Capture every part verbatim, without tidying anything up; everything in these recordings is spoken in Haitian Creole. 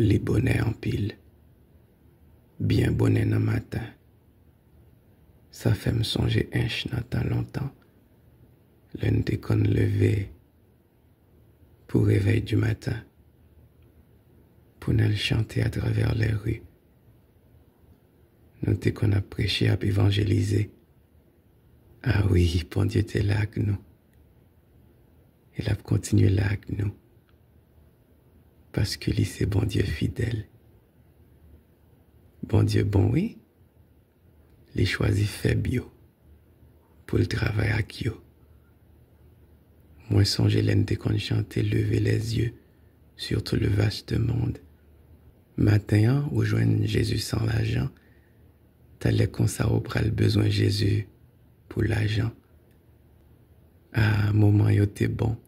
Li bonè anpil. Byen bonè nan maten. Sa fè m sonje Ench nan tan lontan, lè n te konn leve pou réveil du matin, pou n al chante atravè lè ri. Nou te konn ap preche, ap evanjelize. A wi, Bondye te la ak nou. E l ap kontinye la ak nou. Paske li se Bondye fidèl. Bondye bon, wi. Li chwazi fèb yo pou l travay ak yo. Mwen sonje lè n te konn chante Lever les yeux sur tout le vaste monde. Maten an, ou jwenn Jezi san lajan. Talè konsa ou pral bezwen Jezi pou lajan. A, moman yo te bon.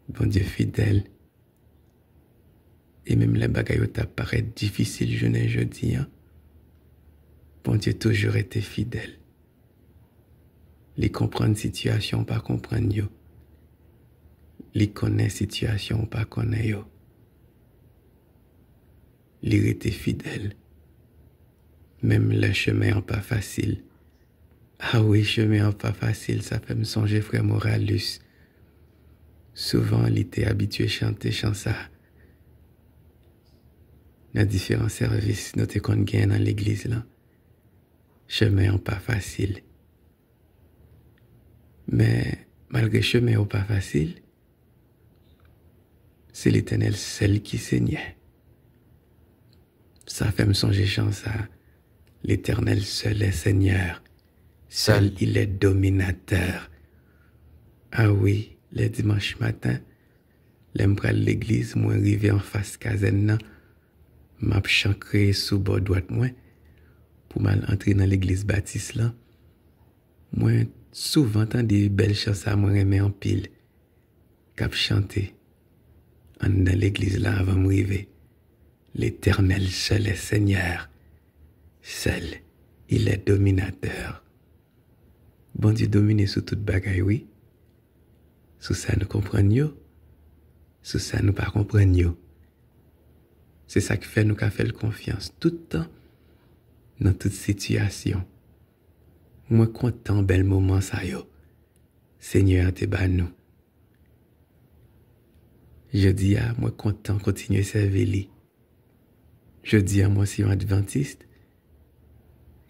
Bondye fidèl. E menm lè bagay yo t ap parèt difisil jounen jodi an, Bondye toujou rete fidèl. Li konprann sitiyasyon w pa konprann yo. Li konnen sitiyasyon w pa konnen yo. Li rete fidèl, menm lè chemen an pa fasil. A wi, chemen an pa fasil, sa fè m sonje frè Moralus. Souvan, li te abitye chante chan sa a. Nan diferan sèvis nou te konn genyen nan legliz lan. Chemen an pa fasil. Men, malgre chemen yo pa fasil, se Letènèl sèl ki Senyè. Sa fè m sonje chan sa, L'Éternel seul est Seigneur, seul il est dominateur. A wi, lè dimanch maten, lè m pral legliz, mwen rive anfas kazèn nan, m ap chankre sou bò dwat mwen pou m al antre nan legliz batis lan. Mwen souvan tande bèl chan sa mwen renmen anpil k ap chante anndan legliz la avan m rive. L'Éternel seul est Seigneur, seul il est dominateur. Bondye domine sou tout bagay, wi. Sou sa nou konprann yo, sou sa nou pa konprann yo. Se sa k fè nou ka fè l konfyans tout tan, nan tout sitiyasyon. Mwen kontan bèl moman sa yo Senyè a te ba nou. Jodi a, mwen kontan kontinye sèvi li. Jodi a, mwen se yon advantis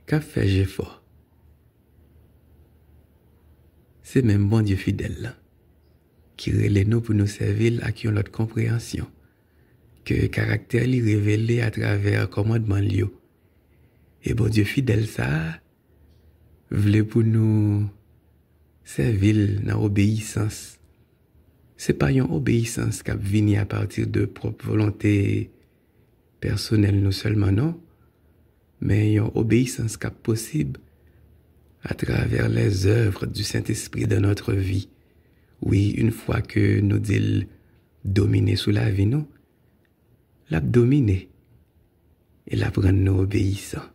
k ap fè jefò. Se menm Bondye fidèl lan ki rele nou pou nou sèvi l ak yon lòt konpreyansyon, ke karaktè li revele atravè kòmandman l yo. E Bondye fidèl sa a vle pou nou sèvi l nan obeyisans. Se pa yon obeyisans k ap vini apati de pwòp volonte pèsonèl nou sèlman, non, men yon obeyisans k ap posib atravè les œuvres du Saint-Esprit dans notre vie. Wi, yon fwa ke nou di l domine sou lavi nou, l ap domine e l ap rann nou obeyisan.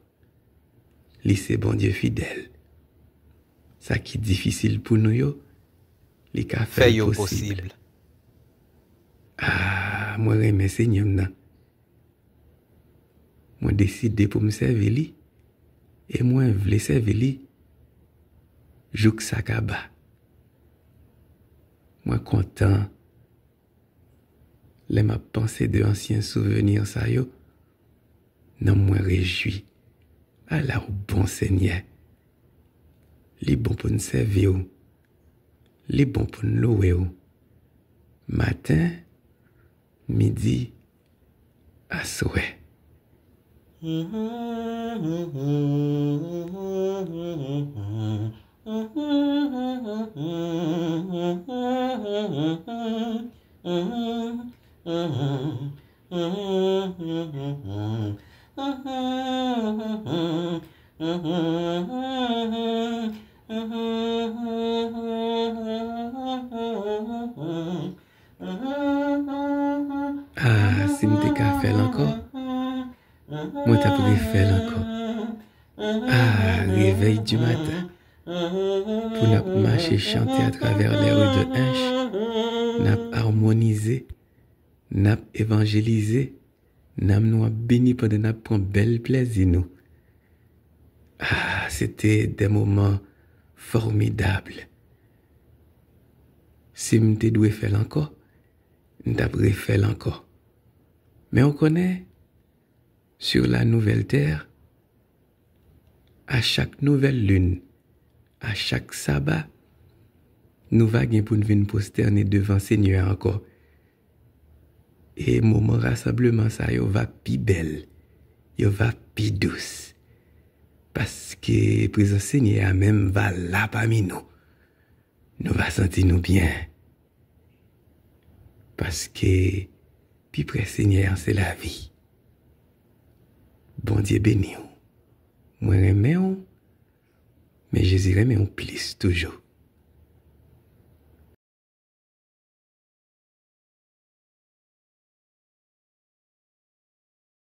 Li se Bondye fidèl. Sa ki difisil pou nou yo, li ka fè l posib. Ah, mwen renmen Senyè m nan. Mwen deside pou m sèvi li, e mwen vle sèvi li jouk sa kaba. Mwen kontan lè m ap panse de ansyen souvni sa yo, nanm mwen rejwi. Ala w bon, Senyè! Li bon pou n sèvi w. Li bon pou n louwe w. Maten, midi, aswè. Ah, si m te ka fè l ankò, mwen t ap refè l ankò. Ah, réveil du matin. Pou n ap mache chante atravè les rues de Hinche, n ap amonize, n ap evanjelize, nanm nou ap beni pandan n ap pran bèl plèzi nou. Ah, se te de moman fòmidab. Si m te dwe fè l ankò, m t ap refè l ankò. Men w konnen, sur la nouvelle terre, a chak nouvèl lin, a chak saba, nou va gen pou n vin pwostène devan Senyè a ankò. E moman rasanbleman sa yo va pi bèl, yo va pi dous. Paske prezans Senyè a menm va la pami nou. Nou va santi nou byen. Paske pi pre Senyè a se lavi. Bondye beni w. Mwen renmen w, men Jezi renmen w plis toujou.